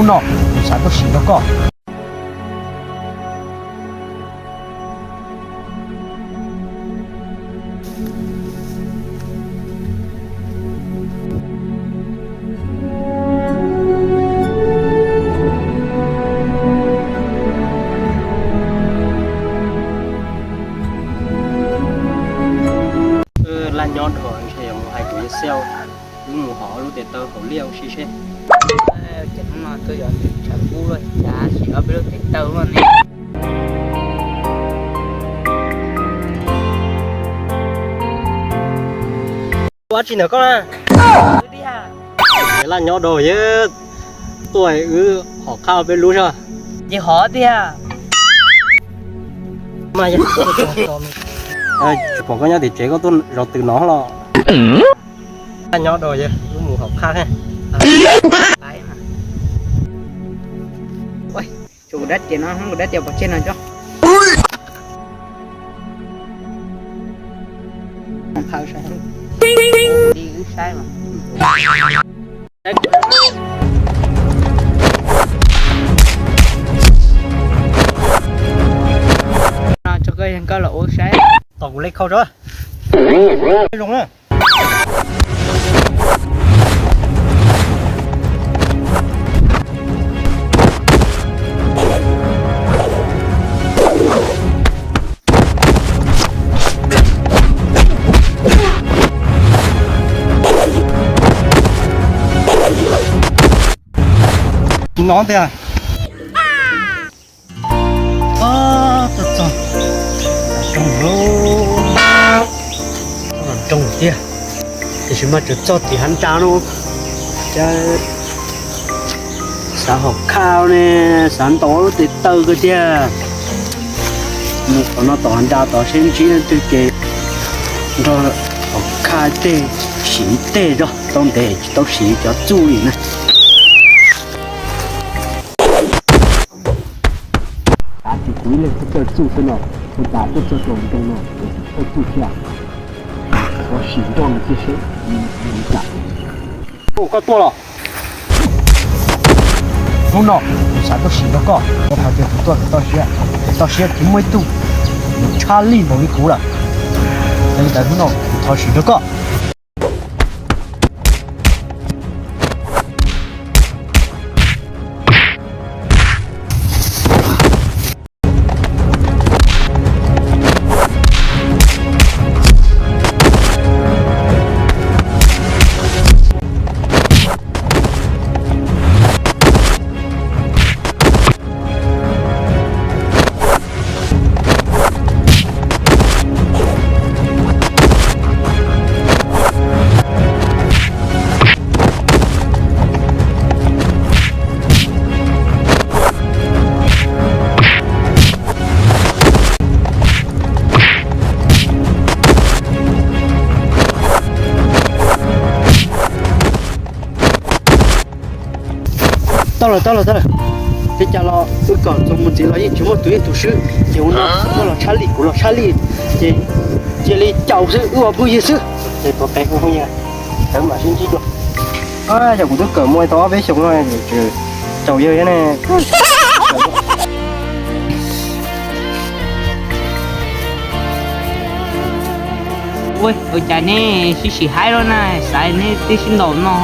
Hnub no kuv xav tuaj sim nrog koj. Laj nyob dua ntshe mus hais kuv yawg Xiau, wb mus hov lub tes taw hauv liaj ua si seb. Ces hnub no tuaj yuav tshav kub loj, cas sim ob peb lub tes taw loj ne. Ua dab tsi ntawm koj na? Laj nyob dua yawg, tuaj wb hom khab peb lub zog. Ces hov tiag. Tsis pom koj nyob tim tsev, koj tuaj zov tw no los? Laj nyob dua yawg, wb mus hom khab. Tshuav kuv dab tsi no, kuv dab tsi pov tseg no cov. Wb saib mas. No tso koj, koj los ua saib. Tos kuv le khau tso. Zoo na. Tus no tiag. Txog txog, roog lawm, roog tiag, tiam sis mas tseem txog tim hav ntsa no. Cas xav hom khab ne, xav ntaus lub tes taw kawg tiag. Mus qhov no tom hav ntsa tod seb ntsib leej twg ces nrog hom khab tej, siv tej zog, tau ntev tsis tau siv cov txuj li na. Kav tsij kuv ib leeg tuaj caw txuj xwb no, ua cas tuaj txog nroog no tsis caw txuj thiab. Ua sim nrog nws cia seb nws cas. Koj tuaj los? Hnub no kuv xav tuaj sim nrog koj, rau qhov tias kuv tuaj kev toj siab, kev toj siab tsis muaj ib tug nws tshaj lij npaum li kuv lawm. Yog li ntawd hnub no kuv thov sim nrog koj. Tau lawm, tau lawm, tau lawm. Teb cas los wb kom txog mus ntxiv los yeej tsis muaj tus ib tug swb, ces ua no koj los tshaj lij kuv los tshaj lij, ces cia li caum xwb, wb ua phooj ywg xwb. Ces tuav qev ua phooj ywg, sawv mam sib ntsib dua. Yog kuv twb kawm muaj tau ob peb xyoos no, tsaus yawg thiab ne. Ua cas nej sib sib haib lawm na, xav nej twb sib ntaus no.